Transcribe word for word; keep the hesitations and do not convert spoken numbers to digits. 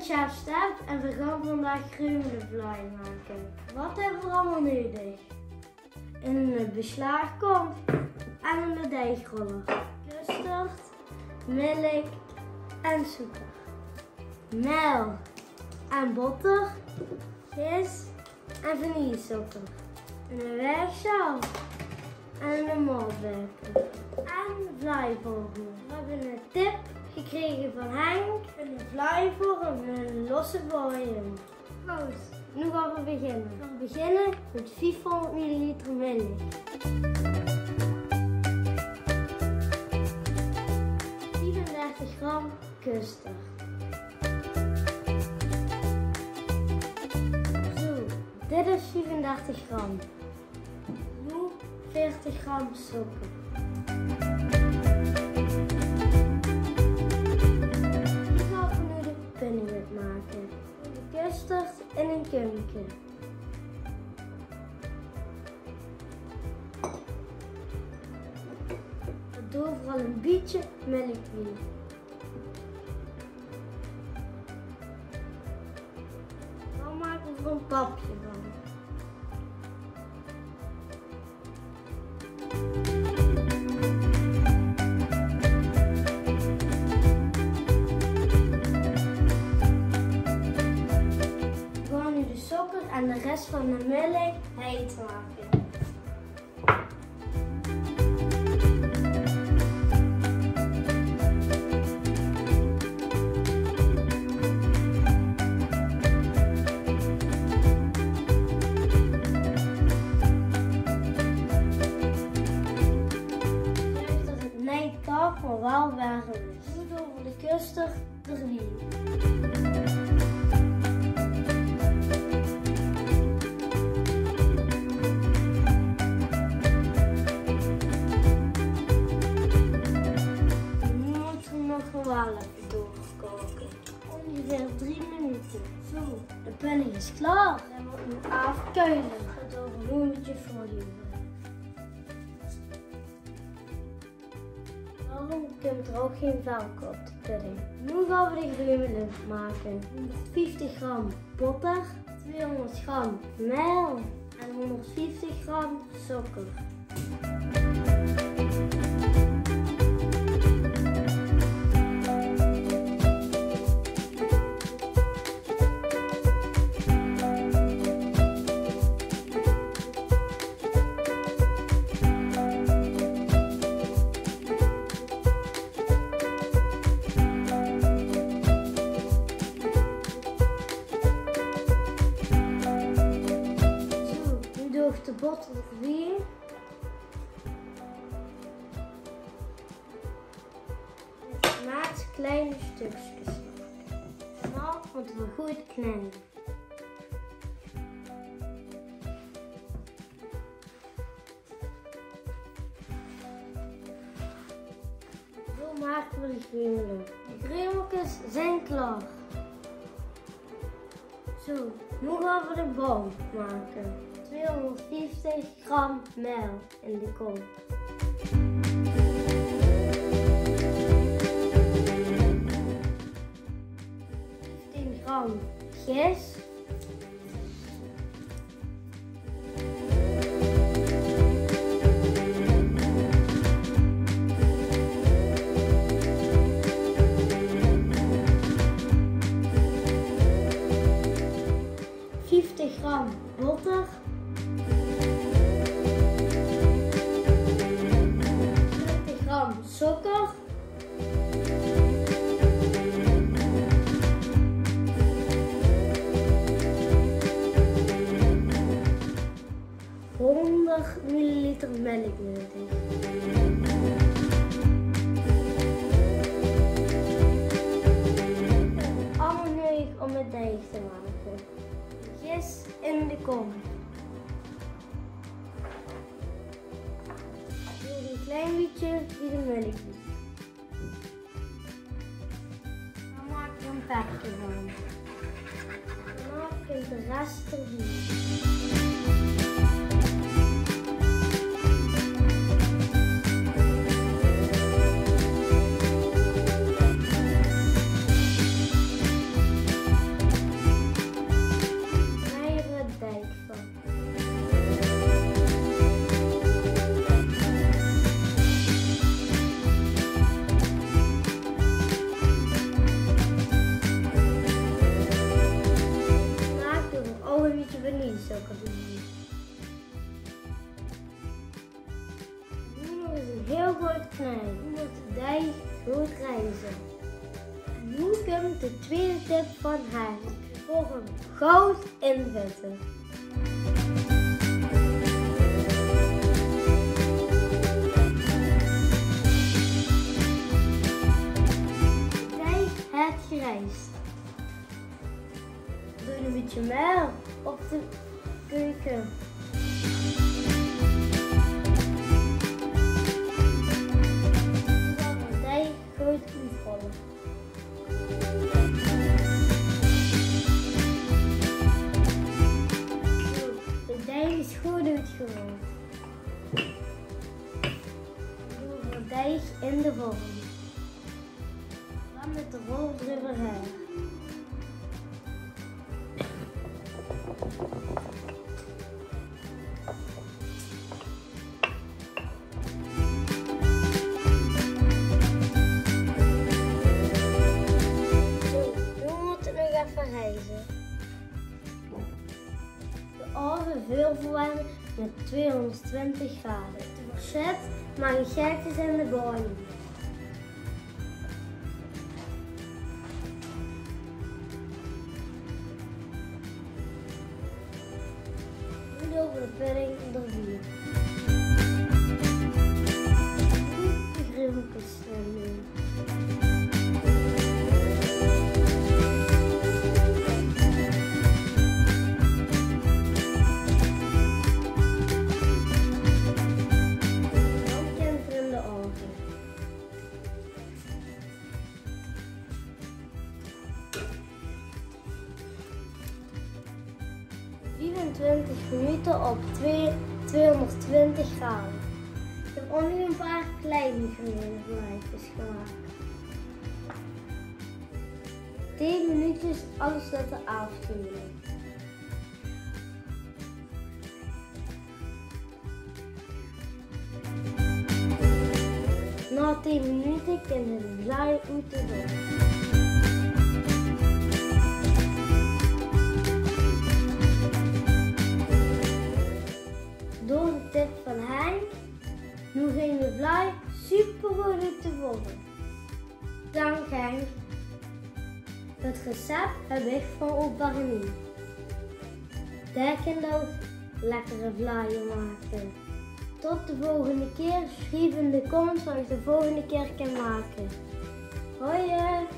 Chef Stef en we gaon vandaag grumelevlaai make. Waat höbbe we allemaol nudig? Ein beslaagkom en eine deigroller. Custard, milk en sókker. Mael en botter. Gis en vanillesókker. En ein wiegsjaal. En ein maotbeker. En vlaaivorm. We höbbe ein tip gekrege van Henk. En ein vlaaivorm mit ein losse bojem. Good, noe gaon we beginne. We gaon beginne mit viefhonderd milliliter milk. Viefendertig gram custard. Zo, dit is viefendertig gram. Noe veertig gram sókker. Hie gaon we noe de pudding mit make. De custard in ein kumke. Dao doon we veural ein bietje milk bie. Dan make we d'r ein papje van. We gaon noe de sókker en de res van de milk heit make. Zörg det het neet kalt, mer waal werm is. Noe doon we de custard d'rbie. Noe mót 'r nog waal effe doorkaoke. Óngeveer drie minute. Zo, de pudding is klaor. Hae mót noe aafkuile. Det doon we noe ein bietje folie euver. Daorum kump d'r ouch gein velk op de pudding. Noe gaon we de grumele make. Hónderdvieftig gram botter, twiehónderd gram mael en hónderdvieftig gram sókker. Zo, noe doon ich de botter d'rbie. Mit klein stökskes make. En dan mótte we good knije. Zo make we de grumele. De grumelkes zeen klaor. Zo, noe gaon we de boum make. Twiehónderdvieftig gram mael in de kom. Vieftien gram gis. Vieftig gram botter. Twintig gram sókker. Hónderd milliliter milk nudig. Allemaol nudig óm 't deig te make. Gis in de kom. Doon ein klein bietje bie de milk. Dan make we ein pepke van. Dan make we de res d'rbie. Hiel good kneie. Noe mót de deig good rieze. En noe kump de twiede tip van Henk. Vorm good invitte. De deig haet geriesd. Doon e bietje meel op de keuke. Dan de deig good oetrolle. Zo, de deig is good oetgerold. Doon de deig in de vorm. Dan mit de rol d'reuverhaer. Zo, noe mót 't nog effe rieze. De ove veurverwarme mit tweehonderdtwintig grade. De fourchette maak ich gaatjes in de bodem. Noe doon v'r de pudding d'rbie. Noe de griempkes d'rin doon. Dan kinne v'r in de ove. Viefentwintig minute op twee, tweehonderdtwintig grade. Ich höb ouch nog e paar klein greuneblaaikes gemaak. Tien minuutjes alles laote aafkoele. Nao tien minute kinne de blajer oet de vorm. Door de tip van Henk, noe ginge de blajer supergood oet de vorm. Dank Henk. 't Recept höb ich van opa René. Dae kin ouch lekkere blajer make. Tot de volgende kier, sjrief in de comments wat ich de volgende kier kin make. Hoi!